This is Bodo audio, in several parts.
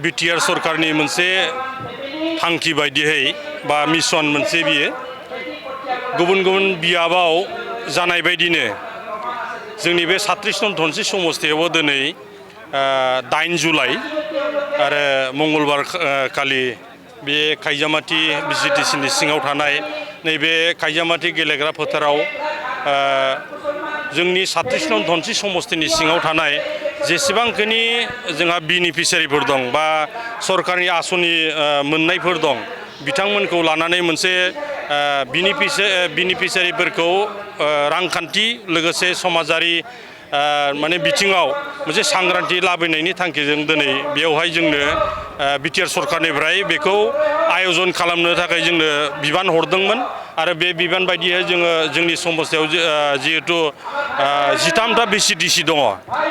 बिटिआर सरकारनि मोनसे थांखि बायदियै बा मिशन मोनसे बियो गुबुन गुबुन बियाबाव जानाय बायदिनो जोंनि बे 36 नं धनसि समस्थियावबो दिनै 8 जुलाइ आरो मंगलबार खालि बे खायजामाथि बिजिटिसिनि सिङाव थानाय नैबे खायजामाथि गेलेग्रा फोथाराव जोंनि 36 नं धनसि समस्थिनि सिङाव थानाय जेसेबांखिनि जोंहा बेनिफिसियारिफोर दं बा सरकारनि आसनि मोननायफोर दं बिथांमोनखौ लानानै मोनसे बेनिफिसियारिफोरखौ रांखान्थि लोगोसे समाजारि माने बिथिङाव मोनसे सांग्रांथि लाबोनायनि थांखिजों दिनै बेयावहाय जोंनो बिटिआर सरकारनिफ्राय बेखौ आयजन खालामनो थाखाय जोंनो बिबान हरदोंमोन आरो बे बिबान बायदियै जोङो जोंनि समस्थियाव जिहेतु 13टा बिसिडिसि दङ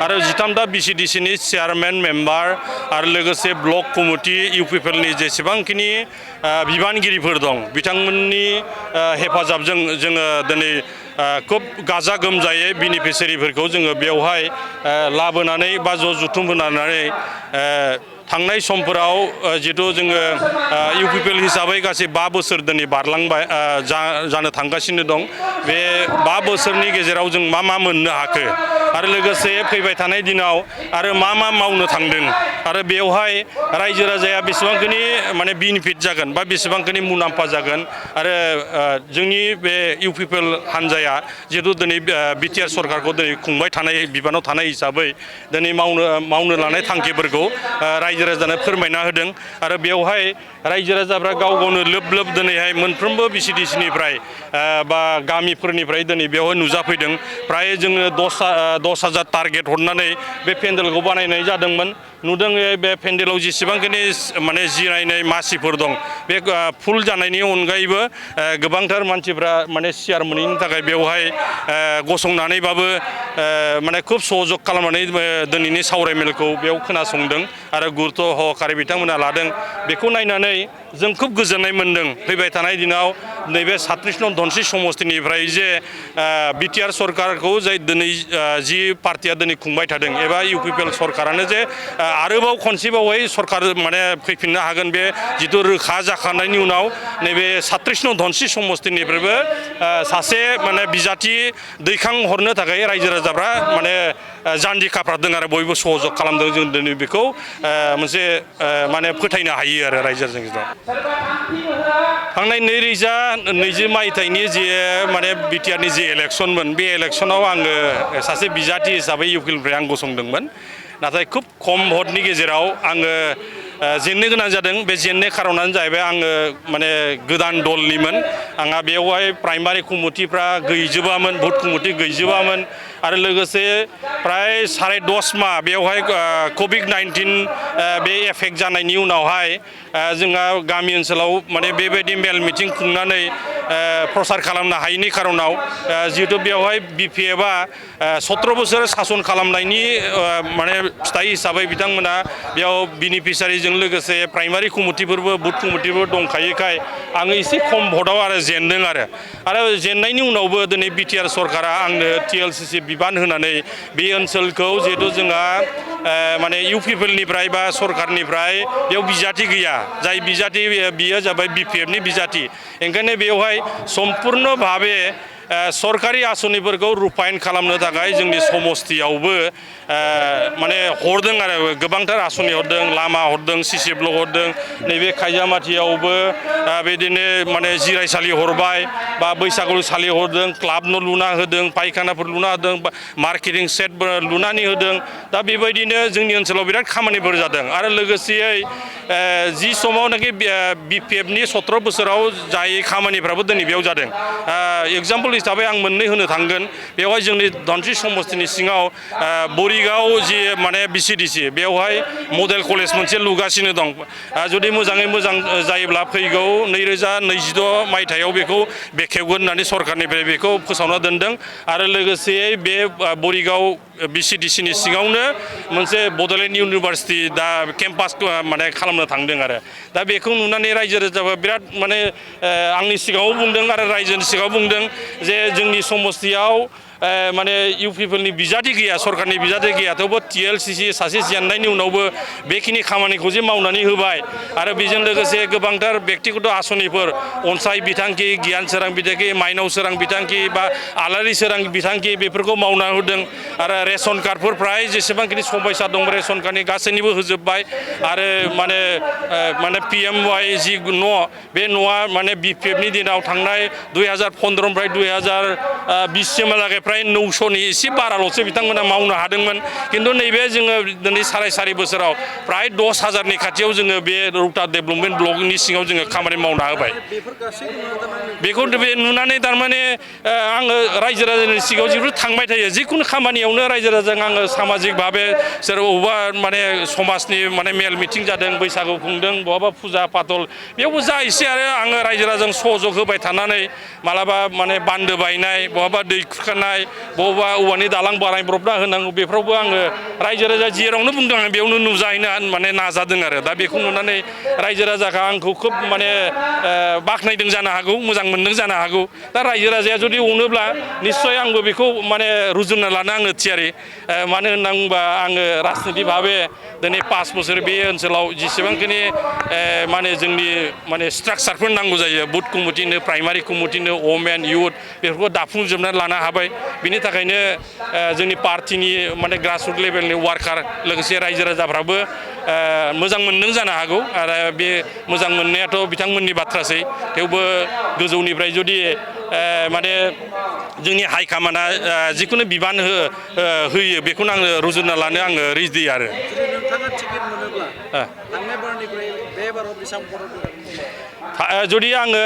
आरो 13टा बिसिडिसिनि चेयारमेन मेम्बार आरो लोगोसे ब्लक कमिटि इउपिपिएलनि जेसेबांखिनि बिबानगिरिफोर दं बिथांमोननि हेफाजाबजों जोङो दिनै खुब गाजा गोमजायै बेनिफिसियारिफोरखौ जोङो बेवहाय लाबोनानै बा जुथुम होनानै थांनाय समफोराव जितु जोङो इउपिपिएल हिसाबै गासै 5 बोसोर दिनै बारलांबाय जानो थांगासिनो दं बे 5 बोसोरनि गेजेराव जों मा मोननो हाखो आरो लोगोसे फैबाय थानाय दिनाव आरो मा मावनो थांदों आरो बेवहाय रायजो राजाया बेसेबांखिनि माने बेनिफिट जागोन बा बेसेबांखिनि मुलाम्फा जागोन आरो जोंनि बे इउपिपिएल हान्जाया जिहेतु दिनै बिटिआर सरकारखौ दिनै खुंबाय थानाय बिबानाव थानाय हिसाबै दिनै मावनो लानाय थांखिफोरखौ रायजो राजानो फोरमायना होदों आरो बेवहाय रायजो राजाफ्रा गाव गावनो लोब दिनैहाय मोनफ्रोमबो बिसिडिसिनिफ्राय बा गामिफोरनिफ्राय दिनै बेवहाय नुजाफैदों फ्राय जोङो 10,000 टारगेट हरनानै बे पेन्डेलखौ बानायनाय जादोंमोन नुदों बे पेन्डेलाव जेसेबांखिनि माने जिरायनाय मासिफोर दं बे फुल जानायनि अनगायैबो गोबांथार मानसिफ्रा माने सियार मोनैनि थाखाय बेवहाय गसंनानैबाबो माने खुब सहजग खालामनानै दिनैनि सावरायमेलखौ बेयाव खोनासंदों आरो गुरुत्व सहकारै बिथांमोना लादों बेखौ नायनानै जों खुब गोजोननाय मोनदों फैबाय थानाय दिनाव नैबे 36 नं धनसि समस्थिनिफ्राय जे बिटिआर सरकारखौ जाय दिनै जि पार्टिया दिनै खुंबाय थादों एबा इउपिपिएल सरकारानो जे आरोबाव खनसेबावै सरकार माने फैफिननो हागोन बे जितु रोखा जाखांनायनि उनाव नैबे 36 नं धनसि समस्थिनिफ्रायबो सासे माने बिजाथि दैखांहरनो थाखाय रायजो राजाफ्रा माने जान्जि खाफ्रादों आरो बयबो सहजग खालामदों जों दिनै बेखौ मोनसे माने फोथायनो हायो आरो रायजोजों थांनाय 2020 मायथाइनि जे माने बिटिआरनि जे इलेक्शनमोन बे इलेक्शनाव आङो सासे बिजाथि हिसाबै इउपिपिएलनिफ्राय आं गसंदोंमोन नाथाय खुब खम भटनि गेजेराव आङो जेननो गोनां जादों बे जेननाय खारनानो जाहैबाय आङो माने गोदान दलनिमोन आंहा बेवहाय प्राइमारि कमिटिफ्रा गैजोबामोन बुथ कमिटि गैजोबामोन आरो लोगोसे प्राय 10.5 माह बेवहाय कभिड-19 बे एफेक्ट जानायनि उनावहाय जोंहा गामि ओनसोलाव माने बेबायदि मेल मिटिं खुंनानै प्रसार खालामनो हायैनि खारनाव जिहेतु बेवहाय बिपिएफआ 17 बोसोर सासन खालामनायनि माने फिथाइ हिसाबै बिथांमोना बेयाव बेनिफिसियारिजों लोगोसे प्राइमारि कमिटिफोरबो बुथ कमिटिफोर दंखायोखाय आङो एसे खम भटआव आरो जेनदों आरो जेननायनि उनावबो दिनै बिटिआर सरकारा आंनो टिएलसिसि बिबान होनानै बे ओनसोलखौ जिहेतु जोंहा माने इउपिपिएलनिफ्राय बा सरकारनिफ्राय बेयाव बिजाथि गैया जाय बिजाथि बियो जाबाय बिपिएफनि बिजाथि ओंखायनो बेवहाय सम्पुर्ण भाबे सरकारि आसनिफोरखौ रुपायन खालामनो थाखाय जोंनि समस्थियावबो माने हरदों आरो गोबांथार आसनि हरदों लामा हरदों सिसि ब्लक हरदों नैबे खायजामाथियावबो बिदिनो माने जिरायसालि हरबाय बा बैसागुसालि हरदों क्लाब न' लुना होदों पायखानाफोर लुना होदों मार्केटिं सेट लुनानै होदों दा बेबायदिनो जोंनि ओनसोलाव बिराद खामानिफोर जादों आरो लोगोसेयै जि समावनाखि बिपिएफनि 17 बोसोराव जाय खामानिफ्राबो दिनै बेयाव जादों एग्जाम्पल हिसाबै आं मोननै होनो थांगोन बेवहाय जोंनि धनसि समस्थिनि सिङाव बरिगाव जि माने बिसिडिसि बेवहाय मडेल कलेज मोनसे लुगासिनो दं जुदि मोजाङै मोजां जायोब्ला फैगौ 2026 मायथाइयाव बेखौ बेखेवगोन होननानै सरकारनिफ्राय बेखौ फोसावना दोनदों आरो लोगोसेयै बे बरिगाव बिसिडिसिनि सिङावनो मोनसे बड'लेण्ड इउनिभार्सिटि दा केम्पास माने खालामनो थांदों आरो दा बेखौ नुनानै रायजो राजाफ्रा बिराद माने आंनि सिगाङाव बुंदों आरो रायजोनि सिगाङाव बुंदों जे जोंनि समस्थियाव माने इउ पिपलनि बिजाथि गैया सरकारनि बिजाथि गैया थेवबो TLCC सासे जेननायनि उनावबो बेखिनि खामानिखौ जे मावनानै होबाय आरो बेजों लोगोसे गोबांथार बेक्तिगत आसनिफोर अनसाय बिथांखि गियान सोरां बिथांखि माइनाव सोरां बिथांखि बा आलारि सोरां बिथांखि बेफोरखौ मावना होदों आरो रेशन कार्डफोर फ्राय जेसेबांखिनि समयसा दं रेशन कार्डनि गासैनिबो होजोब्बाय आरो माने PMY जि न' बे न'आ माने BPFनि दिनाव थांनाय 2015निफ्राय 2020 सिमहालागै फ्राय 900नि एसे बाराल'सो बिथांमोना मावनो हादोंमोन खिन्थु नैबे जोङो दिनै 4.5 बोसोराव फ्राय 10,000नि खाथियाव जोङो बे रौता डेभेलपमेन्ट ब्लकनि सिङाव जोङो खामानि मावना होबाय बेखौ बे नुनानै थारमाने आङो रायजो राजानि सिगाङाव जिहेतु थांबाय थायो जिखुनु खामानियावनो रायजो राजाजों आङो सामाजिक भाबे सोर बबेबा माने समाजनि माने मेल मिटिं जादों बैसागु खुंदों बहाबा फुजा फाथल बेयावबो जा एसे आरो आङो रायजो राजाजों सहयोग होबाय थानानै मालाबा माने बान्दो बायनाय बहाबा दै खुरखानाय बहाबा औवानि दालां बानायब्रबना होनांगौ बेफोरावबो आङो रायजो राजा जेरावनो बुंदों आं बेयावनो नुजाहैनो माने नाजादों आरो दा बेखौ नुनानै रायजो राजाखौ आंखौ खोब माने बाख्नायदों जानो हागौ मोजां मोनदों जानो हागौ दा रायजो राजाया जुदि अनोब्ला निस्सय आंबो बेखौ माने रुजुनना लानो आङो थियारि मानो होनना बुंबा आङो राजनिति भाबे दिनै 5 बोसोर बे ओनसोलाव जेसेबांखिनि माने जोंनि माने स्ट्राक्चारफोर नांगौ जायो बुथ कमिटिनो प्राइमारि कमिटिनो वमेन इउथ बेफोरखौ दाफुंजोबनानै लानो हाबाय बिनि थाखायनो जोंनि पार्टिनि माने ग्रासरुट लेभेलनि वार्कार लोगोसे रायजो राजाफ्राबो मोजां मोनदों जानो हागौ आरो बे मोजां मोननायाथ' बिथांमोननि बाथ्रासै थेवबो गोजौनिफ्राय जुदि माने जोंनि हाइकामान्डआ जिखुनु बिबान होयो बेखौनो आङो रुजुना लानो आङो रेडि आरो नोंथाङा टिकेट मोनोब्ला थांनाय बारनिफ्राय बे बाराव बेसेबां जुदि आङो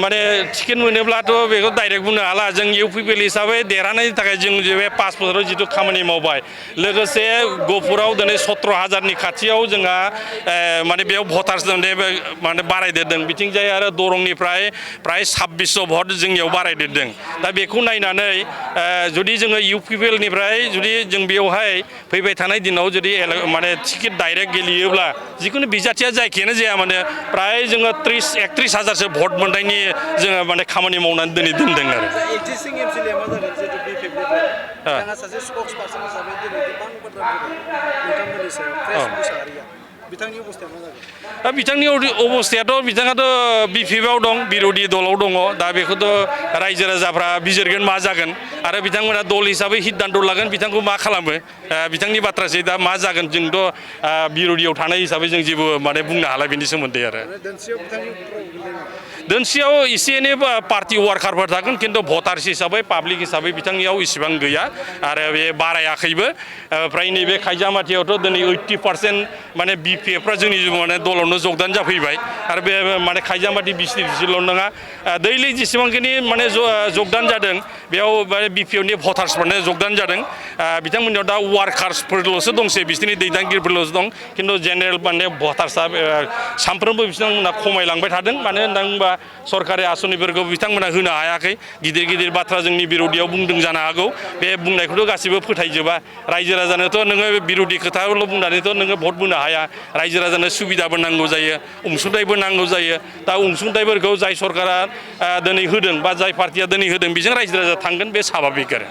माने टिकेट मोनोब्लाथ' बेखौ डाइरेक्ट बुंनो हाला जों UPPL हिसाबै देरहानायनि थाखाय जों बे 5 बोसोराव जिथु खामानि मावबाय लोगोसे गहपुराव दिनै 17,000नि खाथियाव जोंहा माने बेयाव भटार्स माने बारायदेरदों बिथिंजाय आरो दरंनिफ्राय फ्राय 2600 भट जोंनियाव बारायदेरदों दा बेखौ नायनानै जुदि जोङो UPPLनिफ्राय जुदि जों बेयावहाय फैबाय थानाय दिनाव जुदि माने टिकेट डाइरेक्ट गेलेयोब्ला जिखुनु बिजाथिया जायखियानो जाया माने फ्राय जोङो 31,000सो भट मोननायनि जोङो माने खामानि मावनानै दिनै दोनदों आरो एक्जिस्टिं एमसिएलए मा जादों जितु BPFनिफ्राय बिथाङा सासे स्पक्स पार्सन हिसाबै दिनै गोबां बाथ्रा नोंथांमोननि सायाव फ्रेस मुसाहारिया बिथांनि अबस्थाया मा जागोन दा बिथांनि अबस्थायाथ' बिथाङाथ' BPFआव दं बिर'धि दलाव दङ दा बेखौथ' रायजो राजाफ्रा बिजिरगोन मा जागोन आरो बिथांमोना दल हिसाबै सिद्धान्त लागोन बिथांखौ मा खालामो बिथांनि बाथ्रासै दा मा जागोन जोंथ' बिर'धियाव थानाय हिसाबै जों जेबो माने बुंनो हाला बिनि सोमोन्दै आरो दोनसियाव एसे एनै पार्टि वार्कारफोर थागोन खिन्थु भटार्स हिसाबै पाब्लिक हिसाबै बिथांनियाव इसेबां गैया आरो बे बारायाखैबो फ्राय नैबे खायजामाथियावथ' दिनै 80% माने BPFफ्रा जोंनि माने दलावनो जगदान जाफैबाय आरो बे माने खायजामाथि बिसनिल' नङा दैलि जेसेबांखिनि माने जगदान जादों बेयाव माने BPFनि भटार्सफोरनो जगदान जादों बिथांमोननियाव दा वार्कार्सफोरल'सो दंसै बिसोरनि दैदेनगिरिफोरल'सो दं खिन्थु जेनेरेल माने भटार्सआ सानफ्रोमबो बिथांमोना खमायलांबाय थादों मानो होनना बुंबा सरकारि आसनिफोरखौ बिथांमोना होनो हायाखै गिदिर गिदिर बाथ्रा जोंनि बिर'धियाव बुंदों जानो हागौ बे बुंनायखौथ' गासिबो फोथायजोबा रायजो राजानोथ' नोङो बिर'धि खोथाल' बुंनानैथ' नोङो भट बुंनो हाया रायजो राजानो सुबिदाबो नांगौ जायो अनसुंथाइबो नांगौ जायो दा अनसुंथाइफोरखौ जाय सरकारा दिनै होदों बा जाय पार्टिया दिनै होदों बेजों रायजो राजा थांगोन बे साभाबिक आरो